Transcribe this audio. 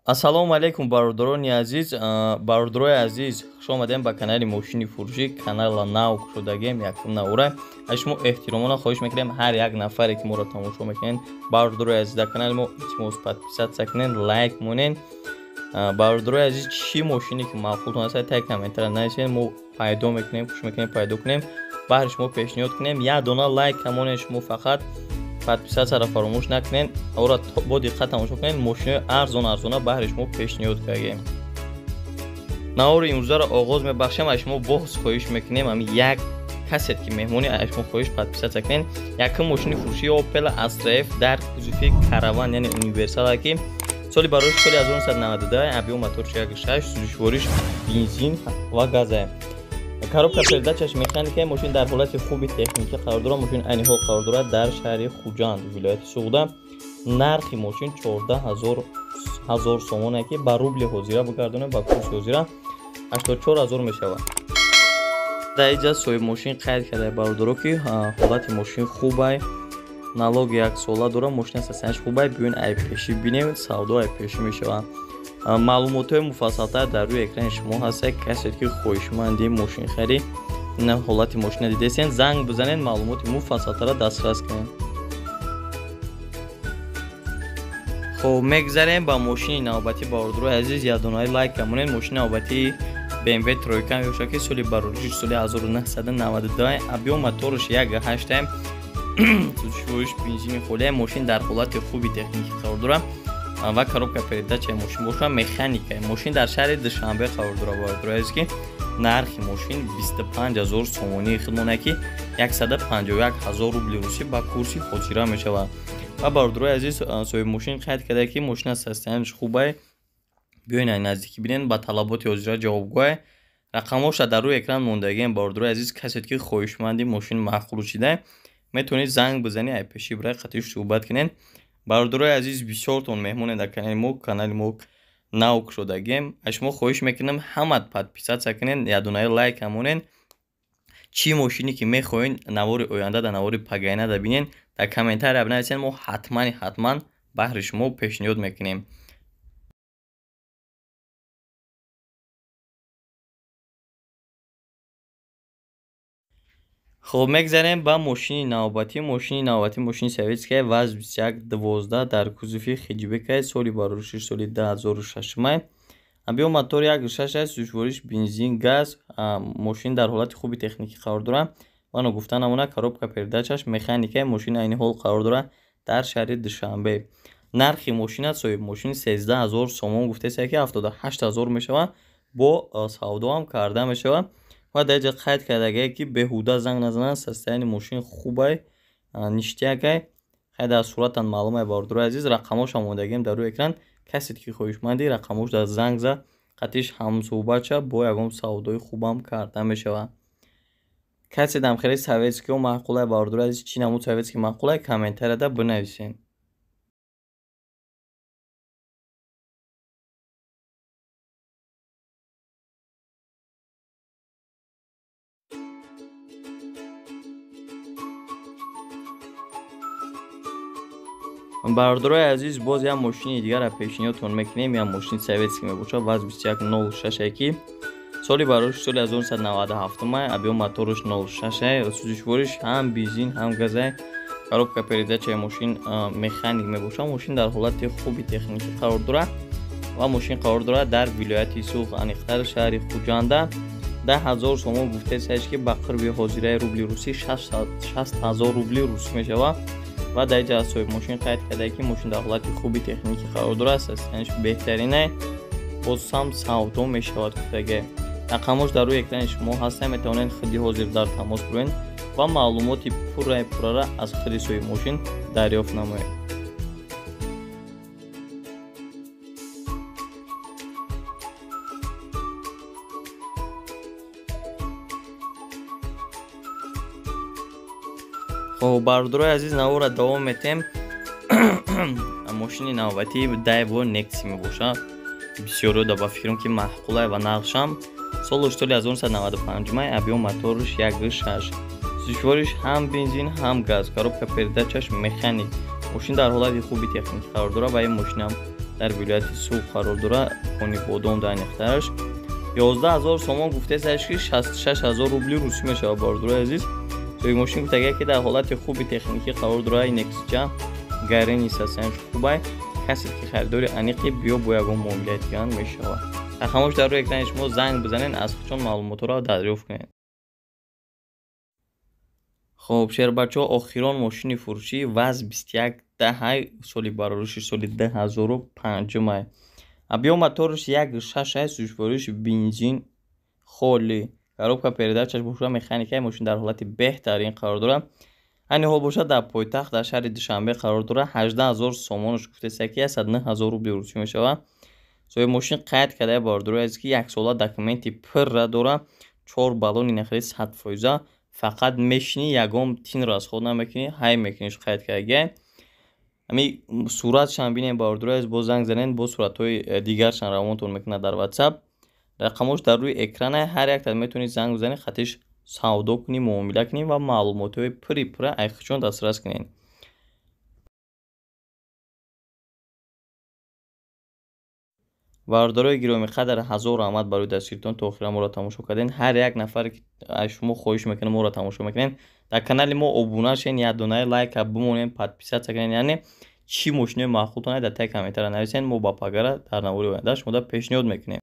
Ассалому алайкум, бародарони азиз, бародарои азиз, хуш омадем ба канали Мошини фурӯшӣ, канала нав кушодагем, якум навора. Аз шумо эҳтиромона хоҳиш мекунем, ҳар як нафаре ки моро тамошо мекунед, бародарои азиз, дар канали мо илтимос подписаться кунед, лайк монед. Бародарои азиз, чӣ мошине ки маъқултон аст, тай комментария нависед, мо пайдо мекунем, кӯшиш мекунем пайдо кунем, баҳри шумо пешниҳод кунем. Як дона лайк монед, шумо фақат подписаться ро фаромӯш накунед, ора бо диққат тамошо кунед, мошинои арзон арзона баҳри шумо пешниҳод кардем. Навори имрӯзаро оғоз мебахшем, аз шумо боз хоҳиш мекунем, ҳамин як касет ки меҳмони, аз шумо хоҳиш подписаться кунед. Якум мошини фурӯшии Opel Astra F дар кузови караван, яъне универсал, ки соли барои соли 1992, объем моторш 1.6, сӯзишвориш бензин ва газа. Коробка передачаш механика, мошин дар ҳолати хуби техникӣ қарор дорад. Мошин айни ҳол қарор дорад дар шаҳри Хуҷанд, вилояти Суғда. Нархи мошин 14 000 сомоне, ки ба рубли ҳозира бигардонем, ба курси ҳозира 84 000 мешавад. Дар инҷа соҳиби мошин қайд карда, бародаро, ки ҳолати мошин хубай, налоги яксола дорад, мошин состоянияш хубай. Биён ай пешӣ бинем, савдо ай пешӣ мешавад. Маълумотҳои муфассалтар дар рӯи экрани шумо ҳастад. Касе ки хоҳишманди мошинхарӣ, ина ҳолати мошина дидесен, занг бизанед, маълумоти муфассалтарро дастрас кунед. Хоб, мегзарем ба мошини навбатӣ. Бародарои азиз, якдонаи лайк камонед. Мошини навбатии BMW тройка мебошад, ки соли барориши соли 1992, объем моторш 1.8, сӯзишвориш бензини холия. Мошин дар ҳолати хуби техникӣ қарор дорад ва коробка передачаи мошин бошад механика. Мошин дар шаҳри Душанбе қарор дорад. Бародарои азиз, ки нархи мошин 25 000 сомонии худмона, ки 151 000 рубли русӣ ба курси ҳозира мешавад. Ва бародарои азиз, соҳиби мошин қайд карда, ки мошина состоянияш хубай, биёин ай наздикӣ бинед, ба талаботи ҳозира ҷавобгӯҳай. Рақамҳоша дар рӯи экран мондагием. Бародарои азиз, касе ки хоҳишманди мошин маъқул шида, метавонед занг бизанед, ай пеши бирай қатиш суҳбат кунед. Бародарои азиз, бисёртон меҳмонед дар канали мо, канали мо нав кушодагием. Аз шумо хоҳиш мекунам, ҳама подписаться кунед, якдонаи лайк ҳамонед. Чӣ мошине ки мехоҳед навори оянда, дар навори пагайнада бинед, дар комментария бинависед, мо ҳатмани ҳатман баҳри шумо пешниҳод мекунем. Хоб, мегзарем ба мошини навбатӣ. Мошини навбатӣ мошини советская ВАЗ 2112 дар кузови хэтчбекай, соли барориши соли 2006, объем мотор 1.6 аст, сӯзишвориш бензин, газ. Мошин дар ҳолати хуби техникӣ қарор дорад ва ногуфта намона, коробка передачаш механикаи. Мошин айни ҳол қарор дорад дар шаҳри Душанбе. Нархи мошина соҳиби мошин 13 000 сомон гуфтеста, ки 78 000 мешавад, бо савдоам карда мешавад. Ва дар инҷа қайд кардагае, ки беҳуда занг назананд, состоянияи мошин хубай, ништякай, хай дар суратан маълумай. Бародарои азиз, рақамҳошам мондагием дар рӯи экран. Касе ки хоҳишмандӣ, рақамҳош дар занг зад, қатиш ҳамсӯҳбат шав, бо ягон савдои хубам карда мешавад. Касе дам хеле советскиҳо маъқулай, бародарои азиз, чӣ намуд советский маъқулай, комментарияда бинависед. Бародарои азиз, боз як мошини дигарро пешниҳодтон мекунем. Як мошини советский мебошад, ВАЗ 2106, ки соли барош соли 1997, объем моторш 06, сӯзишвориш ҳам бензин, ҳам газай, коробка передачаи мошин механик мебошад. Мошин дар ҳолати хуби техникӣ қарор дорад ва мошин қарор дорад дар вилояти Суғд, аниқтар шаҳри Хуҷанда. 10 000 сомон гуфтесаеш, ки ба қурби ҳозираи рубли русӣ 60 000 рубли русӣ мешавад. Ва дар инҷа соҳиби мошин қайд кардае, ки мошин дар ҳолати хуби техникӣ қарор дорад, состоянияш беҳтаринай, боз ҳам савдо мешавад гуфтагае. Рақамҳош дар рӯи экрани шумо ҳастанд, метавонед худи ҳозир дар тамос бироед ва маълумоти пурраи пуррара аз худи соҳиби мошин дарёфт намоед. Хоб, бародарои азиз, наворро давом метем. Мошини навбатӣ Daewoo Nexia мебошад. Бисёриҳо да ба фикрам, ки маъқулай ва нақшам. Солаш соли 1995, объем моторш 1.6, сӯзишвориш ҳам бензин, ҳам газ, коробка передачаш механик. Мошин дар ҳолати хуби техникӣ қарор дорад ва ин мошинам Дар вилояти Суғд қарор дорад, Конибодом дар аниқтараш. 11 000 сомон гуфтесаш, ки 66 000 рубли русӣ мешавад, бародарои азиз. Соҳиби мошин гуфтага, ки дар ҳолати хуби техникӣ қарор дорад, нексича гарени сасанш хубай. Касе ки харидори аниқи, биё, бо ягон муомилаи дигар мешавад. Рақамош дар рӯи экрани шумо, занг бизанед, аз худшон маълумотҳоро дарёфт кунед. Хоб, шербачаҳо, охирон мошини фурӯшӣ ВАЗ 2110, соли барориши соли 2005-ай. Объём моторш 1,6, сӯзишвориш бензин холи, коробка передачаш бошад механикаи. Мошин дар ҳолати беҳтарин қарор дорад. Айни ҳол бошад, дар пойтахт, дар шаҳри Душанбе қарор дорад. 18 000 сомонош гуфтеста, ки 109 000 рубли русӣ мешавад. Соҳиби мошин қайд кардая, бародарои азиз, ки яксола документи пурра дорад, чор баллони нахели 100%. Фақат мешинӣ, ягон тин расход намекунӣ, ҳай мекуниш, қайд кардагиай. Ҳами суратшам бинем, бародарои азиз, боз занг занед, боз суратҳои дигаршам равонтон мекунад дар WhatsApp. Рақамош дар рӯи экрана, ҳар якта метавонед занг бизанед, хатиш савдо кунӣ, муомила кунӣ ва маълумотҳои пури пурра айхичон дастрас кунед. Бародарои гиромиқадр, ҳазор раҳмат барои дастгиритон, то охира моро тамошо кардем. Ҳар як нафаре ки аз шумо хоҳиш мекунем, моро тамошо мекунем, дар канали мо обуна шен, як донаи лайка бимонем, подписаться кунед. Яъне чӣ мошинои маъқултон дар таи комментария нависен, мо ба пагара дар навори оянда шумода пешниҳод мекунем.